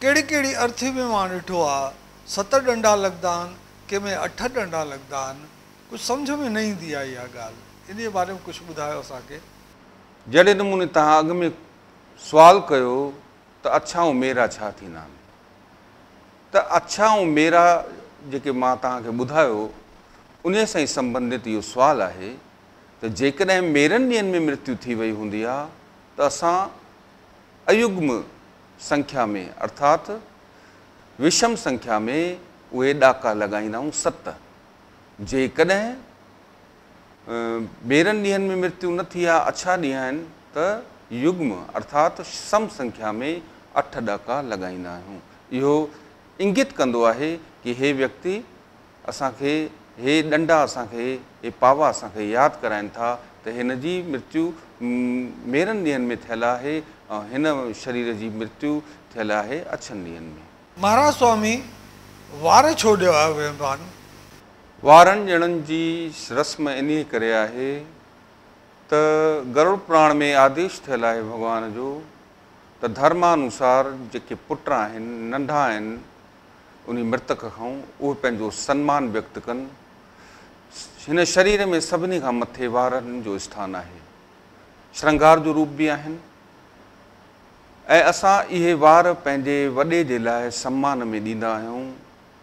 ڪهڙي ڪهڙي ارٿي ۾ مان ڏٺو آ ست ڏنڊا لڳندا آهن ڪنهن ۾ اٺ ڏنڊا لڳندا آهن ڪجهه سمجهه ۾ نه ايندي آ اها ڳالهه انهي باري ۾ ڪجهه ٻڌايو اسان کي. جهڙي نموني توهان اڳ ۾ سوال ڪيو ته اڇا ۽ ميرا ڇا ٿيندا آهن ته اڇا ۽ ميرا جيڪي مان توهان کي ٻڌايو انهي سان ئي سنبنڌت اهو سوال آهي ته جيڪڏهن ميرن ڏينهن ۾ مرتيو ٿي وئي هوندي آ ته اسان ايگم سنکيا ۾ ارٿات وشم سنکيا ۾ اهي ڏاڪا لڳائيندا آهيون ست. جيڪڏهن ميرن ڏينهن ۾ مرتيو نه ٿي آ اڇا ڏينهن آهن ته يگم ارٿات سم سنکيا ۾ اٺ ڏاڪا لڳائيندا آهيون. اهو انگت ڪندو آهي ڪي هي ويڪتي اسان کي هي ڏنڊا اسان کي هي پاوا اسان کي ياد ڪرائن ٿا ته هن جي مرتيو ميرن ڏينهن ۾ ٿيل آهي ۽ هن شرير جي مرتيو ٿيل آهي اڇن ڏينهن ۾. مهاراج سوامي، وار ڇو ڏيا ويندا آهن؟ وارن ڏيڻ جي رسم انهيء ڪري آهي ته گرڙ پراڻ ۾ آديش ٿيل آهي ڀڳوان جو ته ڌرمانوسار جيڪي پٽ آهن، ننڍا آهن، انهي مرتڪ کان اهي پنهنجو سنمان ويڪت ڪن. هن شرير ۾ سڀني کان مٿي وارن جو اسٿان آهي. شرنگار جو روپ به آهن ۽ اسان اهي وار پنهنجي وڏي جي لاء سنمان ۾ ڏيندا آهيون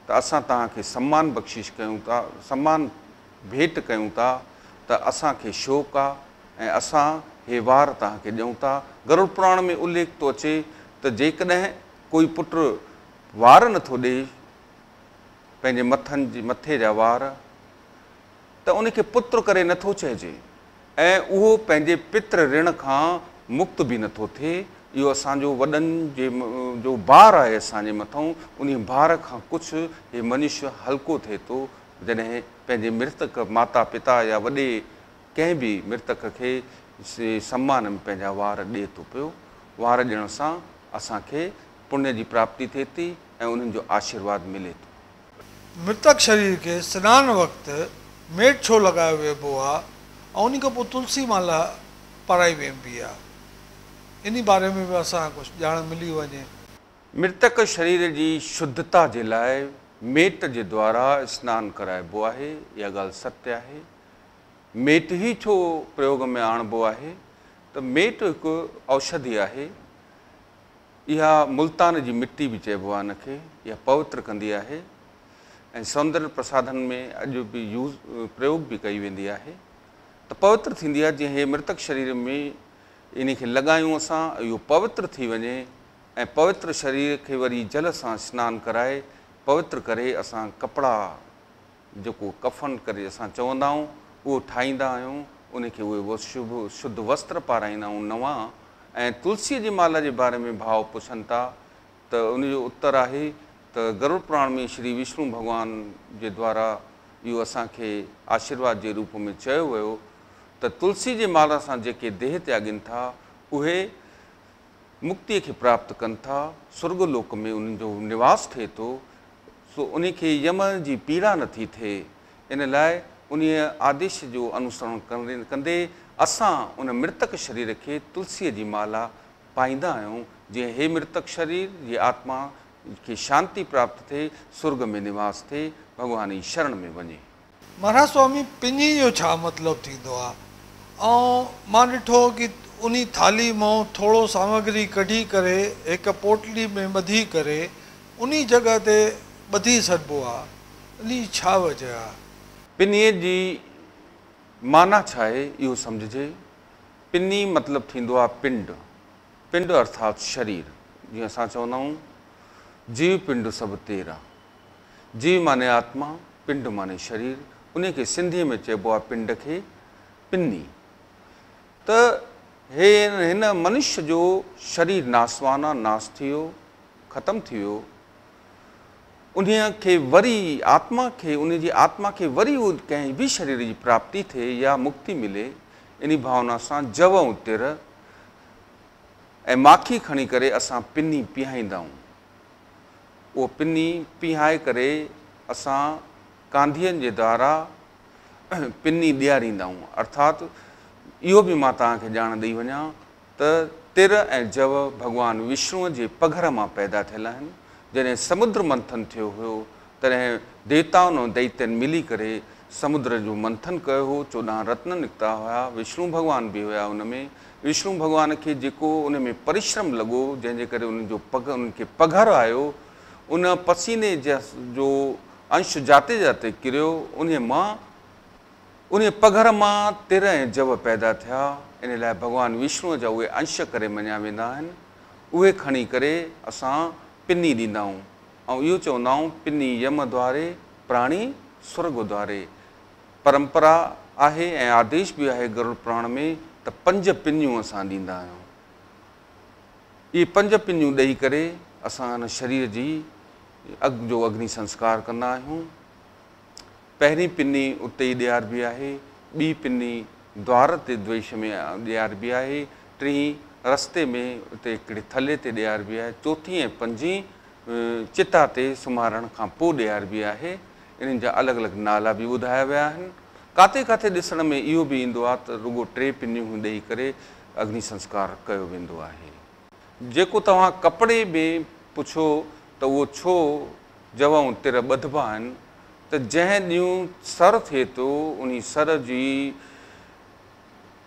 ته اسان توهان کي سنمان بخشش ڪيون ٿا، سنمان ڀيٽ ڪيون ٿا ته اسان کي شوق آ ۽ اسان هي وار توهان کي ڏيون ٿا. گرڙ پراڻ ۾ اليک ٿو اچي ته جيڪڏهن ڪوئي پٽ وار نه ٿو ڏئي پنهنجي مٿن جي مٿي جا وار ته ان کي پتر ڪري نه ٿو چئجي ۽ اهو پنهنجي پتر رڻ کان مڪت به نه ٿو ٿئي. اهو اسان جو وڏن جي جو بار آهي اسان جي مٿئون انهي بار کان ڪجهه هي منش هلڪو ٿئي ٿو جڏهن پنهنجي مرتڪ ماتا پتا يا وڏي ڪنهن به مرتڪ کي سمان ۾ پنهنجا وار ڏئي ٿو پيو. وار ڏيڻ سان اسان کي پڃ جي پراپتي ٿئي ٿي ۽ انهن جو آشيرواد ملي ٿو. مرتڪ شرير کي سنان وقت ميٽ ڇو لڳايو ويبو آ ۽ انهي کان پوء تلسي مالا پارائي وينبي آ؟ انهي باري ۾ به اسان کي ڪجهه ڄاڻ ملي وڃي. مرتڪ شرير جي شڌتا جي لاء ميٽ جي دوارا سنان ڪرائبو آهي، اها ڳالهه ستيه آهي. ميٽ ئي ڇو پريوگ ۾ آڻبو آهي ته ميٽ هڪ اوشڌي آهي. اها ملتان جي مٽي به چئبو آهي ان کي، اها پوتر ڪندي آهي ۽ سوندريه پرساڌن ۾ اڄ به يوز پريوگ به ڪئي ويندي آهي ته پوتر ٿيندي آهي جيئن هي مرتڪ شرير ۾ انهي کي لڳايون اسان اهو پوتر ٿي وڃي ۽ پوتر شرير کي وري جل سان سنان ڪرائي پوتر ڪري اسان ڪپڙا جيڪو ڪفن ڪري اسان چوندا آهيون اهو ٺاهيندا آهيون ان کي اهي شڀ شڌ وستر پارائيندا آهيون نوان ۽ تلسيء جي مالا جي باري ۾ ڀاء پڇن ٿا ته ان جو اتر آهي ته گرڙ پراڻ ۾ شري وشنو ڀڳوان جي دوارا اهو اسان کي آشيرواد جي روپ ۾ چيو ويو ته تلسي جي مالا سان جيڪي ديهه تياڳين ٿا اهي مڪتيء کي پراپت ڪن ٿا، سرڳ لوڪ ۾ انهن جو نواس ٿئي ٿو، سو انهي کي يم جي پيڙا نه ٿي ٿئي. ان لاء انهيء آديش جو انوسرڻ ڪندي اسان ان مرتڪ شرير کي تلسيء جي مالا پائيندا آهيون، جيئن هي مرتڪ شرير جي آتما کي شانتي پراپت ٿئي، سرڳ ۾ نواس ٿئي، ڀڳوان جي شرڻ ۾ وڃي. مهاراج سوامي پڃي جو ڇا مطلب ٿيندو آ ۽ مان ڏٺو ڪي انهي ٿالهي مون ٿورو سامگري ڪڍي ڪري هڪ پوٽلي ۾ ٻڌي ڪري انهي جڳهه تي ٻڌي سڏبو آ انهي جي ڇا وجه آ. پني جي معنيٰ ڇا آهي اهو سمجهجي. پني مطلب ٿيندو آ پنڊ. پنڊ ارٿات شرير. جيئن اسان چوندا آهيون جيو پنڊ سڀ تيرا. جيو معني آتما، پنڊ معني شرير، انهي کي سنڌيء ۾ چئبو آهي پنڊ کي پني. ته هي هن منش جو شرير ناسوان آ، ناس ٿي ويو، ختم ٿي ويو، انهيء کي وري آتما کي، انهي جي آتما کي وري ڪنهن به شرير جي پراپتي ٿئي يا مڪتي ملي، انهي ڀاونا سان جو ۽ تر ۽ ماکي کڻي ڪري اسان پني پيهائيندا آهيون. اهو پني پيهائي ڪري اسان ڪانڌين جي دوارا پني ڏياريندا آهيون. ارٿات اهو به مان توهان کي ڄاڻ ڏئي وڃان ته تر ۽ جو ڀڳوان وشنوء جي پگهر مان پيدا ٿيل آهن. جڏهن سمدر منٿن ٿيو هيو، تڏهن ديوتائن ۽ دئيتن ملي ڪري سمدر جو منٿن ڪيو هو. 14 رتن نڪتا هيا. وشنو ڀڳوان به هيا ان ۾. وشنو ڀڳوان کي جيڪو ان ۾ پرشرم لڳو، جنهن جي ڪري انهن جو پگ انهن کي پگهر آيو، ان پسيني جو انش جاتي جاتي ڪريو، انهي مان انهي پگهر مان تر ۽ جو پيدا ٿيا. ان لاء ڀڳوان وشنوء جا اهي انش ڪري مڃيا ويندا آهن. اهي کڻي ڪري اسان پني ڏيندا آهيون ۽ اهو چوندا آهيون پني يم دواري پراڻي سرڳ دواري. پرمپرا آهي ۽ آديش به آهي گرڙ پراڻ ۾ ته 5 پنيون اسان ڏيندا آهيون. اهي 5 پنيون ڏيئي ڪري اسان هن شرير جي جو اگني سنسڪار ڪندا آهيون. پهرين پني اتي ئي ڏياربي آهي، ٻي پني دوار تي دويش ۾ ڏياربي آهي، ٽين رستي ۾ اتي هڪڙي ٿلهي تي ڏياربي آهي، چوٿين ۽ پنجين چتا تي سمهارڻ کان پوءِ ڏياربي آهي. انهن جا الڳ الڳ نالا به ٻڌايا ويا آهن. ڪاٿي ڪاٿي ڏسڻ ۾ اهو به ايندو آهي ته رڳو 3 پنيون ڏيئي ڪري اگني سنسڪار ڪيو ويندو آهي. جيڪو توهان ڪپڙي ۾ پڇو ته اهو ڇو جو ۽ تر ٻڌبا آهن، ته جنهن ڏينهن سر ٿئي ٿو انهي سر جي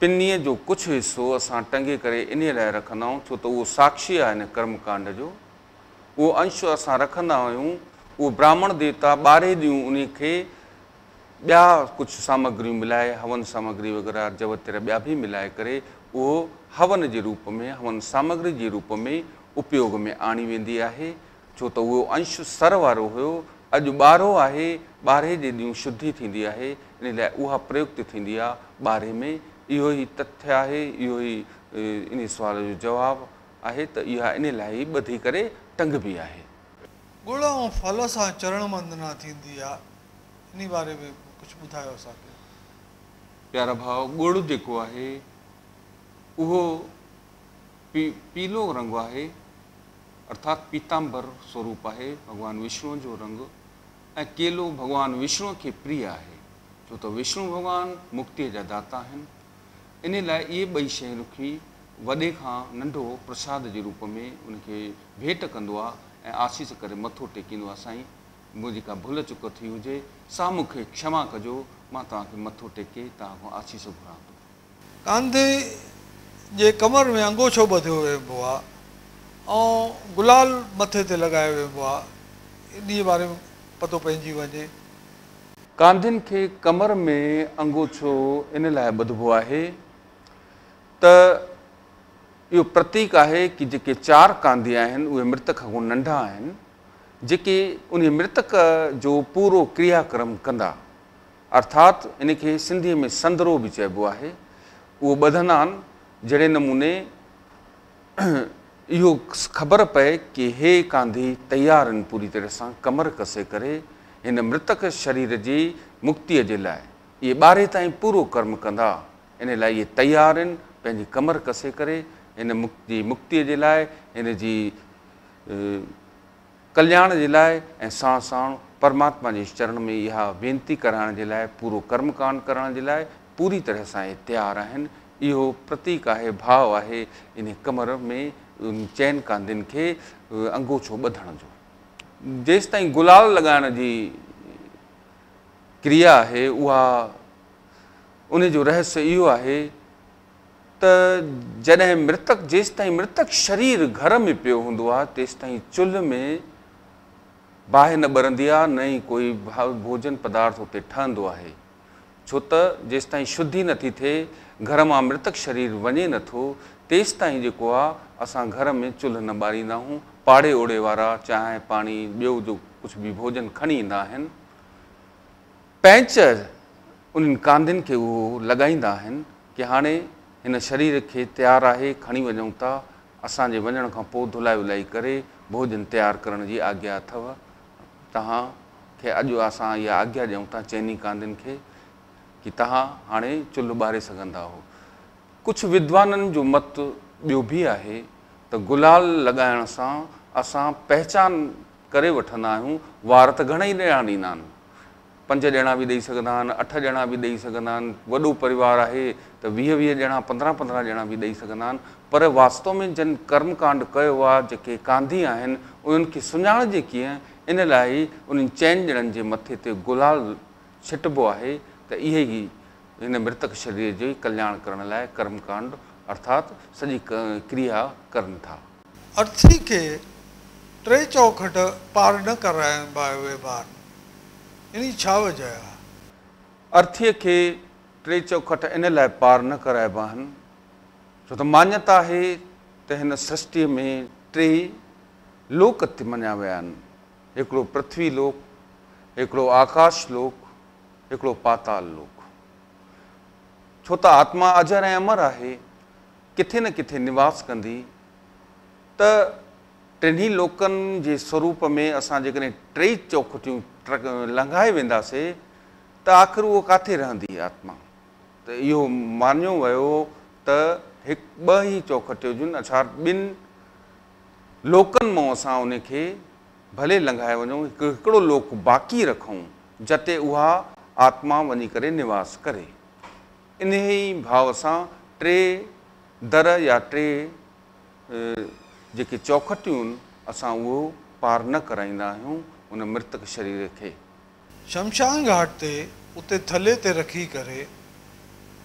پنيءَ جو ڪجهه حصو اسان ٽنگي ڪري انهيءَ لاءِ رکندا آهيون، ڇو ته اهو ساکشي آهي هن ڪرم ڪانڊ جو. اهو انش اسان رکندا آهيون. اهو براهمڻ ديوتا 12 ڏينهن ان کي ٻيا ڪجهه سامگريون ملائي، هون سامگري وغيره جو تر ٻيا به ملائي ڪري اهو هون جي روپ ۾، هون سامگري جي روپ ۾ اپيوگ ۾ آڻي ويندي آهي. ڇو ته اهو انش سر وارو هيو، اڄ 12 آهي، 12 جي ڏينهن شڌي ٿيندي آهي، ان لاءِ اها پريڪت ٿيندي آهي 12 ۾. اهو ئي تٿيه آهي، اهو ئي ان سوال جو جواب آهي ته اها ان لاءِ ئي ٻڌي ڪري ٽنگبي آهي. ڳڙ ۽ ڦل سان چرڻ وندنا ٿيندي آهي، ان باري ۾ ڪجهه ٻڌايو اسان کي. پيارا ڀاءُ، ڳڙ جيڪو آهي اهو پيلو رنگ آهي، ارٿات پيتامبر سوروپ آهي ڀڳوان وشنوءَ جو رنگ، ۽ ڪيلو ڀڳوان وشنوءَ کي پريه آهي، ڇو ته وشنو ڀڳوان مڪتيءَ جا داتا آهن. ان لاءِ اهي ٻئي شيون رکي وڏي کان ننڍو پرساد جي روپ ۾ ان کي ڀيٽ ڪندو آهي ۽ آشيش ڪري مٿو ٽيڪيندو آهي، سائين منهنجي ڪا ڀل چڪ ٿي هجي سا مون کي ڪشما ڪجو، مان توهان کي مٿو ٽيڪي توهان کان آشيش گهران ٿو. ڪانڌي جي ڪمر ۾ انگوڇو ٻڌيو ويندو آهي ۽ گلال مٿي تي لڳايو ويندو آهي، ان جي باري ۾ پتو پئجي وڃي. ڪانڌين کي ڪمر ۾ انگوڇو ان لاءِ ٻڌبو آهي ته اهو پرتيڪ آهي ڪه جيڪي 4 ڪانڌي آهن اهي مرتڪ کان ننڍا آهن، جيڪي ان مرتڪ جو پورو ڪرياڪرم ڪندا، ارٿات ان کي سنڌيءَ ۾ سندرو به چئبو آهي، اهو ٻڌندا آهن. جهڙي نموني اهو خبر پئي ڪه هي ڪانڌي تيار آهن پوري طرح سان ڪمر ڪسي ڪري هن مرتڪ شرير جي مڪتيءَ جي لاءِ، اهي 12 تائين پورو ڪرم ڪندا، ان لاءِ اهي تيار آهن پنهنجي ڪمر ڪسي ڪري هن جي مڪتيءَ جي لاءِ، هن جي ڪلياڻ جي لاءِ ۽ ساڻ ساڻ پرماتما جي چرڻ ۾ اها وينتي ڪرائڻ جي لاءِ، پورو ڪرم ڪانڊ ڪرڻ جي لاءِ پوري طرح سان اهي تيار آهن. اهو پرتيڪ آهي، ڀاو آهي ان ڪمر ۾ چئن ڪانڌين کي انگوڇو ٻڌڻ جو. جيس تائين گلال لڳائڻ جي ڪريا آهي اها ان جو رهسيه اهو آهي ته جڏهن مرتڪ، جيس تائين مرتڪ شرير گهر ۾ پيو هوندو آهي تيس تائين چلهه ۾ باهه نه ٻرندي آهي، نه ئي ڪوئي ڀوڄن پدارٿ اتي ٺهندو آهي. ڇو ته جيس تائين شڌي نٿي ٿئي، گهر مان مرتڪ شرير وڃي نٿو، تيس تائين جيڪو آهي اسان گهر ۾ چلهه نه ٻاريندا آهيون. پاڙي اوڙي وارا چانهه پاڻي ٻيو جو ڪجهه به ڀوڄن کڻي ايندا آهن، پينچ انهن ڪانڌين کي اهو لڳائيندا آهن ڪه هاڻي هن شرير کي تيار آهي، کڻي وڃون ٿا، اسان جي وڃڻ کان پوءِ ڌلائي ولائي ڪري ڀوڄن تيار ڪرڻ جي آگيا اٿو، توهان کي اڄ اسان اها آگيا ڏيون ٿا چئني ڪانڌين کي ڪه توهان هاڻي چلهه ٻاري سگهندا آهيو. ڪجهه ودوانن جو مت ٻيو به آهي ته گلال لڳائڻ سان اسان پهچان ڪري وٺندا آهيون، وار ته گهڻئي ڏيڻا ڏيندا آهن، پنج ڄڻا به ڏيئي سگهندا آهن، اٺ ڄڻا به ڏيئي سگهندا آهن، وڏو پريوار آهي ته 20 20 ڄڻا، 15 15 ڄڻا به ڏيئي سگهندا آهن، پر واستو ۾ جن ڪرم ڪانڊ ڪيو آهي، جيڪي ڪانڌي آهن، انهن کي سڃاڻجي ڪيئن، ان لاء ئي انهن چئن ڄڻن جي مٿي تي گلال ڇٽبو آهي ته اهي ئي هن مرتڪ شرير جي ڪلياڻ ڪرڻ لاء ڪرم ڪانڊ ارٿات سڄي ڪريا ڪرن ٿا. ارٿي کي ٽي چوکٽ پار نه ڪرائبا ويبا آهن، انهي ڇا وجهه آهي؟ ارٿيء کي ٽي چوکٽ ان لاء پار نه ڪرائبا آهن، ڇو ته مانيتا آهي ته هن سرشٽيء ۾ ٽي لوڪ مڃيا ويا آهن، هڪڙو پرٿوي لوڪ، هڪڙو آڪاش لوڪ، هڪڙو پاتال لوڪ. ڇو ته آتما اجر ۽ امر آهي، ڪٿي نه ڪٿي نواس ڪندي، ته ٽنهي لوڪن جي سوروپ ۾ اسان جيڪڏهن ٽي چوکٽيون لنگهائي وينداسي ته آخر اهو ڪاٿي رهندي آتما؟ ته اهو مڃيو ويو ته هڪ ٻه ئي چوکٽيون هجن، اڇا ٻن لوڪن مان اسان ان کي ڀلي لنگهائي وڃون، هڪڙو لوڪ باقي رکون جتي اها آتما وڃي ڪري نواس ڪري. انهي ئي ڀاو سان ٽي در يا ٽي جيڪي چوکٽيون اسان اهو پار نه ڪرائيندا آهيون ان مرتڪ شرير کي. شمشان گهاٽ تي اتي ٿلهي تي رکي ڪري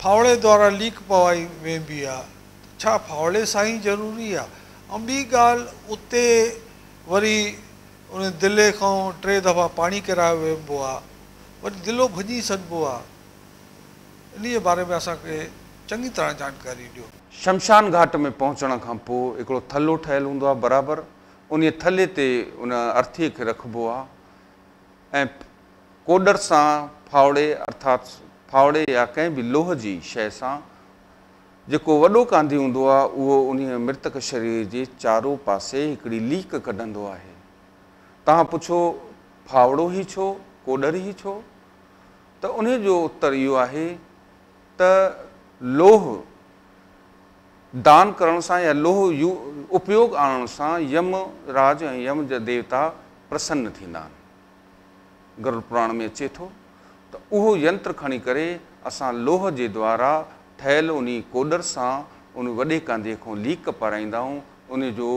ڦاوڙي دوارا ليڪ پوائي ويندي آ ته ڇا ڦاوڙي سان ئي ضروري آ؟ ۽ ٻي ڳالهه اتي وري ان دلي کان ٽي دفعا پاڻي ڪرايو ويندو آ، وري دلو ڀڃي سڏبو آ، انهيء باري ۾ اسان کي چڱي طرح جانڪاري ڏيو. شمشان گهاٽ ۾ پهچڻ کان پوء هڪڙو ٿلهو ٺهيل هوندو آ، برابر انهيء ٿلهي تي ان ارٿيء کي رکبو آ ۽ ڪوڏر سان ڦاوڙي ارٿات ڦاوڙي يا ڪنهن به لوهه جي شيء سان جيڪو وڏو ڪانڌي هوندو آ اهو انهيء مرتڪ شرير جي چارو پاسي هڪڙي ليڪ ڪڍندو آهي. توهان پڇو ڦاوڙو ئي ڇو، ڪوڏر ئي ڇو؟ ته انهيء جو اتر اهو آهي ته لوهه دان ڪرڻ سان يا لوهه اپيوگ آڻڻ سان يم راج ۽ يم جا ديوتا پرسن ٿيندا آهن. گرڙ پراڻ ۾ اچي ٿو ته اهو ينتر کڻي ڪري اسان لوهه جي دوارا ٺهيل انهي ڪوڏر سان ان وڏي ڪانڌيء کان ليڪ پارائيندا آهيون. ان جو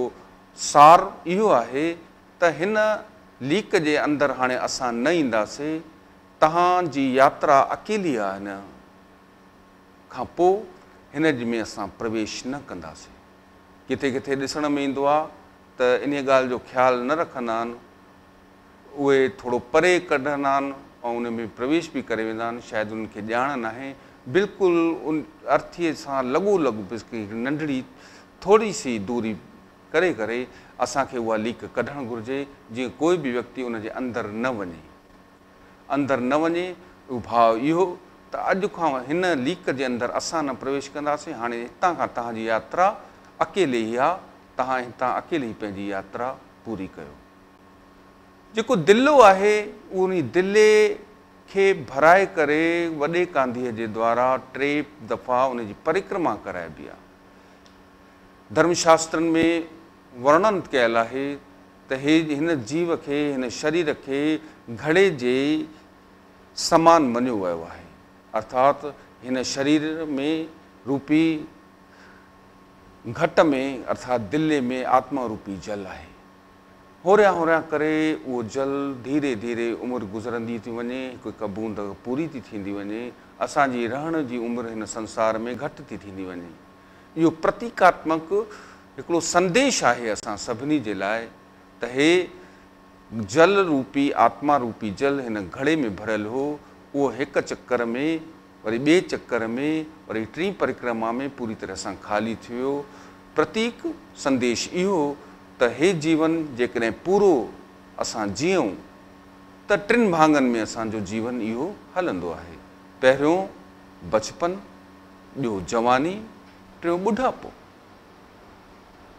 سار اهو آهي ته هن ليڪ جي اندر هاڻي اسان نه اينداسي، توهان جي ياترا اڪيلي آهي، هن کان پوءِ هن جي ۾ اسان پرويش نه ڪنداسين. ڪٿي ڪٿي ڏسڻ ۾ ايندو آهي ته انهيء ڳالهه جو خيال نه رکندا آهن، اهي ٿورو پري ڪڍندا آهن ۽ ان ۾ پرويش به ڪري ويندا آهن، شايد انهن کي ڄاڻ ناهي، بلڪل ان ارٿيء سان لڳو لڳ بس هڪ ننڍڙي ٿوري سي دوري ڪري ڪري اسان کي اها ليڪ ڪڍڻ گهرجي، جيئن ڪوئي به ويڪتي ان جي اندر نه وڃي. اندر نه وڃي اهو ڀاو اهو ته اڄ کان هن ليڪ جي اندر اسان نه پرويش ڪنداسين، هاڻي هتان کان توهان جي ياترا اڪيلي ئي آ، توهان هتان اڪيلي ئي پنهنجي ياترا پوري ڪيو. جيڪو دلو آهي اهو انهي دلي کي ڀرائي ڪري وڏي ڪانڌيء جي دوارا ٽي دفعا ان جي پرڪرما ڪرائبي آ. ڌرم شاسترن ۾ ورڻن ڪيل آهي ته هي هن جيو کي، هن شرير کي گهڙي جي سمان مڃيو ويو آهي، ارٿات هن شرير ۾ روپي گهٽ ۾ ارٿات دلي ۾ آتما روپي جل آهي. هوريان هوريان ڪري اهو جل ڌيري ڌيري عمر گذرندي ٿي وڃي، هڪ هڪ بوند پوري ٿي ٿيندي وڃي، اسان جي رهڻ جي عمر هن سنسار ۾ گهٽ ٿي ٿيندي وڃي. اهو پرتيڪاتمڪ هڪڙو سنديش آهي اسان سڀني جي لاءِ ته هي جل روپي آتما روپي جل هن گهڙي ۾ ڀريل هو، اهو هڪ چڪر ۾ وري ٻئي چڪر ۾ وري ٽين پرڪرما ۾ پوري طرح سان خالي ٿي ويو. پرتيڪ سنديش اهو ته هي جيون جيڪڏهن پورو اسان جيئون ته ٽن ڀاڱن ۾ اسان جو جيون اهو هلندو آهي. پهريون بچپن، ٻيو جواني، ٽيون ٻڍاپو.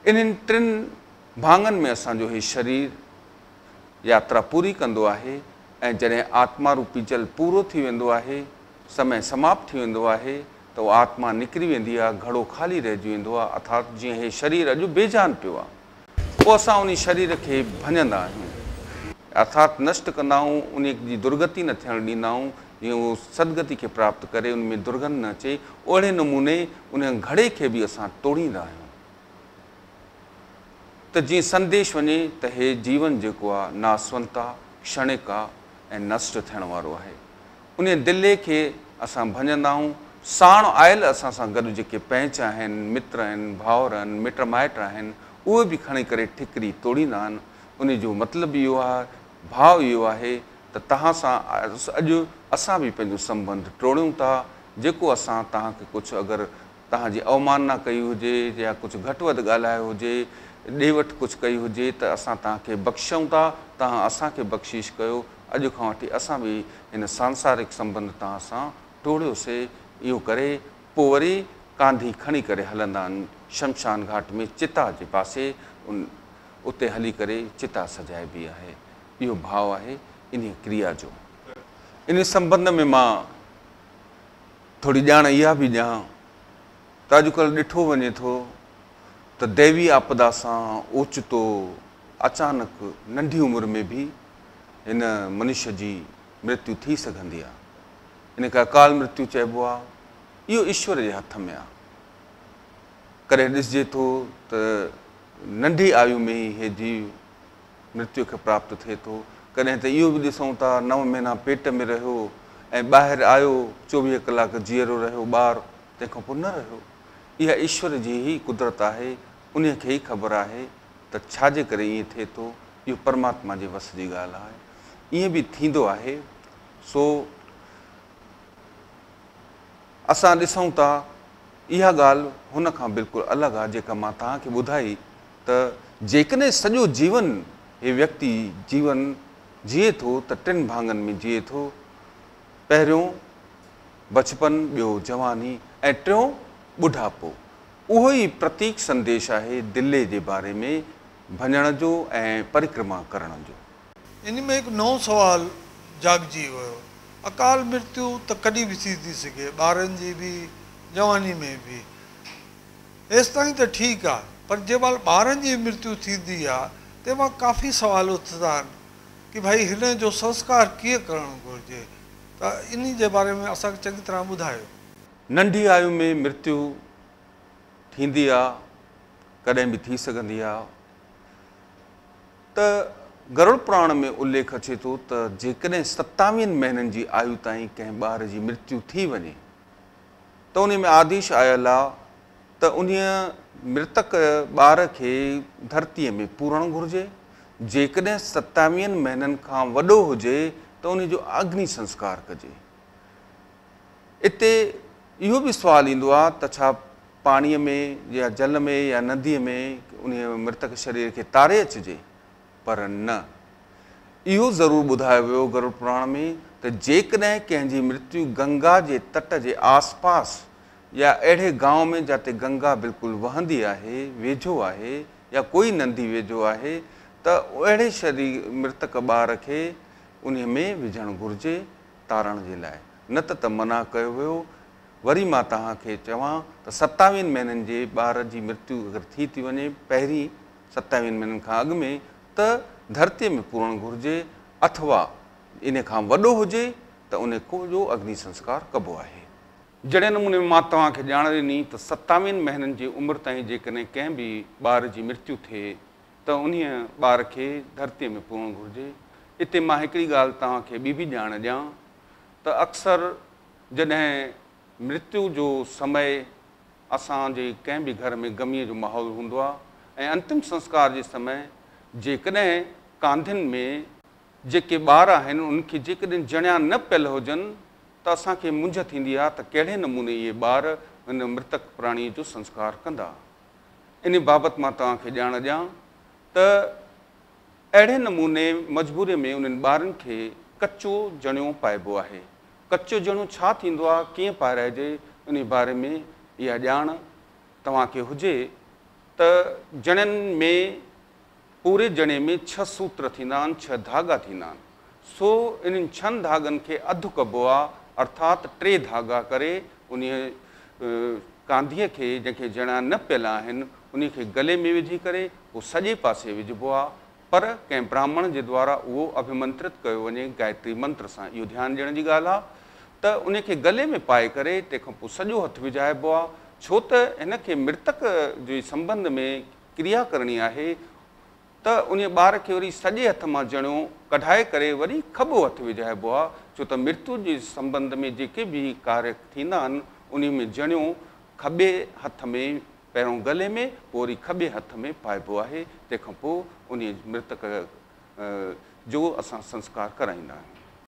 انهن ٽن ڀاڱن ۾ اسان جو هي شرير ياترا پوري ڪندو آهي ۽ جڏهن آتما روپي جل پورو ٿي ويندو آهي، سمي سماپت ٿي ويندو آهي ته اها آتما نڪري ويندي آهي، گهڙو خالي رهجي ويندو آهي، ارٿات جيئن هي شرير اڄ بيجان پيو آهي، پوءِ اسان ان شرير کي ڀڃندا آهيون ارٿات نشٽ ڪندا آهيون، انهيء جي درگتي نه ٿيڻ ڏيندا آهيون، جيئن اهو سدگتي کي پراپت ڪري، ان ۾ درگنڌ نه اچي، اهڙي نموني انهيء گهڙي کي به اسان ٽوڙيندا آهيون ته جيئن سنديش وڃي ته هي جيون جيڪو آهي ناسونت آهي، ڪشڻڪ آهي ۽ نشٽ ٿيڻ وارو آهي. انهيء دلي کي اسان ڀڃندا آهيون. ساڻ آيل اسان سان گڏ جيڪي پئنچ آهن، متر آهن، ڀائر آهن، مٽ مائٽ آهن، اهي به کڻي ڪري ٺڪري توڙيندا آهن. انهيء جو مطلب اهو آهي، ڀاء اهو آهي ته توهان سان اڄ اسان به پنهنجو سنٻنڌ ٽوڙيون ٿا، جيڪو اسان توهان کي ڪجهه اگر توهان جي اوماننا ڪئي هجي يا ڪجهه گهٽ وڌ ڳالهايو هجي، ڏي وٺ ڪجهه ڪئي هجي ته اسان توهان کي بخشيون ٿا، توهان اسان کي بخشيش ڪيو، اڄ کان وٺي اسان به هن سانسارڪ سنٻنڌ توهان سان ٽوڙيوسي. اهو ڪري پوء وري ڪانڌي کڻي ڪري هلندا آهن شمشان گهاٽ ۾ چتا جي پاسي، ان اتي هلي ڪري چتا سجائبي آهي. اهو ڀاء آهي انهيء ڪريا جو. انهيء سنٻنڌ ۾ مان ٿوري ڄاڻ اها به ڏيان ته اڄڪلهه ڏٺو وڃي ٿو ته ديوي آپدا سان اوچتو اچانڪ ننڍي عمر ۾ به هن منش جي مرتيو ٿي سگهندي آهي. ان کي اڪال مرتيو چئبو آهي. اهو ايشور جي هٿ ۾ آهي. ڪڏهن ڏسجي ٿو ته ننڍي آيو ۾ ئي هي جيو مرتيو کي پراپت ٿئي ٿو. ڪڏهن ته اهو به ڏسون ٿا نو مهينا پيٽ ۾ رهيو ۽ ٻاهر آيو، 24 ڪلاڪ جيئرو رهيو ٻار، تنهن کان پوء نه رهيو. اها ايشور جي ئي قدرت آهي، انهيء کي ئي خبر آهي ته ڇا جي ڪري ائين ٿئي ٿو. اهو پرماتما جي وس جي ڳالهه آهي. ائين به ٿيندو آهي. سو اسان ڏسون ٿا اها ڳالهه هن کان بلڪل الڳ آهي جيڪا مان توهان کي ٻڌائي ته جيڪڏهن سڄو جيون هي ويڪتي جيون جيئي ٿو ته ٽن ڀاڱن ۾ جيئي ٿو، پهريون بچپن، ٻيو جواني ۽ ٽيون ٻڍاپو. اهو ئي پرتيڪ سنديش آهي دلي جي باري ۾ ڀڃڻ جو ۽ پرڪرما ڪرڻ جو. ان ۾ هڪ نئون سوال جاڳجي ويو. اڪال مرتيو ته ڪڏهن به ٿي ٿي سگهي، ٻارن جي به، جواني ۾ به. ايستائين ته ٺيڪ آ، پر جنهن مهل ٻارن جي مرتيو ٿيندي آ، تنهن مان ڪافي سوال اٿندا آهن ڪي ڀائي هن جو سنسڪار ڪيئن ڪرڻ گهرجي؟ ته انهي جي باري ۾ اسان کي چڱي طرح ٻڌايو. ننڍي آيو ۾ مرتيو ٿيندي آ، ڪڏهن به ٿي سگهندي آ. ته گرڙ پراڻ ۾ اليک اچي ٿو ته جيڪڏهن 27 مهينن جي آيو تائين ڪنهن ٻار جي مرتيو ٿي وڃي ته انهي ۾ آديش آيل آ ته انهيء مرتڪ ٻار کي ڌرتيء ۾ پورڻ گهرجي. جيڪڏهن 27 مهينن کان وڏو هجي ته انهي جو اگني سنسڪار ڪجي. اتي اهو به سوال ايندو آ ته ڇا پاڻيء ۾ يا جل ۾ يا نديء ۾ انهيء مرتڪ شرير کي تاري اچجي؟ پر نه. اهو ضرور ٻڌايو ويو گرڙ پراڻ ۾ ته جيڪڏهن ڪنهن جي مرتيو گنگا جي تٽ جي آسپاس يا اهڙي گانء ۾ جاتي گنگا بلڪل وهندي آهي، ويجهو آهي يا ڪوئي ندي ويجهو آهي ته اهڙي شرير مرتڪ ٻار کي انهيء ۾ وجهڻ گهرجي تارڻ جي لاء، نه ته ته منع ڪيو ويو. وري مان توهان کي چوان ته 27 مهينن جي ٻار جي مرتيو اگر ٿي ٿي وڃي پهرين 27 مهينن کان اڳ ۾ ته ڌرتيء ۾ پورڻ گهرجي اٿوا ان کان وڏو هجي ته ان جو اگني سنسڪار ڪبو آهي. جهڙي نموني مان توهان کي ڄاڻ ڏني ته 27 مهينن جي عمر تائين جيڪڏهن ڪنهن به ٻار جي مرتيو ٿئي ته انهيء ٻار کي ڌرتيء ۾ پورڻ گهرجي. اتي مان هڪڙي ڳالهه توهان کي ٻي به ڄاڻ ڏيان ته اڪثر جڏهن مرتيو جو سمي اسان جي ڪنهن به گهر ۾ غميء جو ماحول هوندو آهي ۽ انتم سنسڪار جي سمي جيڪڏهن ڪانڌين ۾ جيڪي ٻار آهن انهن کي جيڪڏهن جڻيا نه پيل هجن ته اسان کي منجهه ٿيندي آهي ته ڪهڙي نموني اهي ٻار هن مرتڪ پراڻيء جو سنسڪار ڪندا. ان بابت مان توهان کي ڄاڻ ڏيان ته اهڙي نموني مجبوريء ۾ انهن ٻارن کي ڪچو جڻيو پائبو آهي. ڪچو جڻيو ڇا ٿيندو آهي، ڪيئن پارائجي، ان باري ۾ اها ڄاڻ توهان کي هجي ته جڻين ۾ پوري جڻي ۾ 6 سوتر ٿيندا آهن، 6 ڌاڳا ٿيندا آهن. سو انهن 6 ڌاڳن کي اڌ ڪبو آهي، ارٿات 3 ڌاڳا ڪري انهيء ڪانڌيء کي جنهن کي جڻيا نه پيل آهن انهيء کي گلي ۾ وجهي ڪري پوء سڄي پاسي وجهبو آهي. پر ڪنهن براهمڻ جي دوارا اهو اڀمنترت ڪيو وڃي گايتري منتر سان. اهو ڌيان ڏيڻ جي ڳالهه آهي ته ان کي گلي ۾ پائي ڪري تنهن کان پوءِ سڄو هٿ وجهائبو آهي، ڇو ته هن کي مرتڪ جي سنٻنڌ ۾ ڪريا ڪرڻي آهي ته ان ٻار کي وري سڄي هٿ مان جڻيو ڪڍائي ڪري وري کٻو هٿ وجهائبو آهي، ڇو ته مرتيو جي سنٻنڌ ۾ جيڪي به ڪاريه ٿيندا آهن ان ۾ جڻيو کٻي هٿ ۾ پهريون گلي ۾ پوءِ وري کٻي هٿ ۾ پائبو آهي، تنهن کان پوءِ ان مرتڪ جو اسان سنسڪار ڪرائيندا آهيون.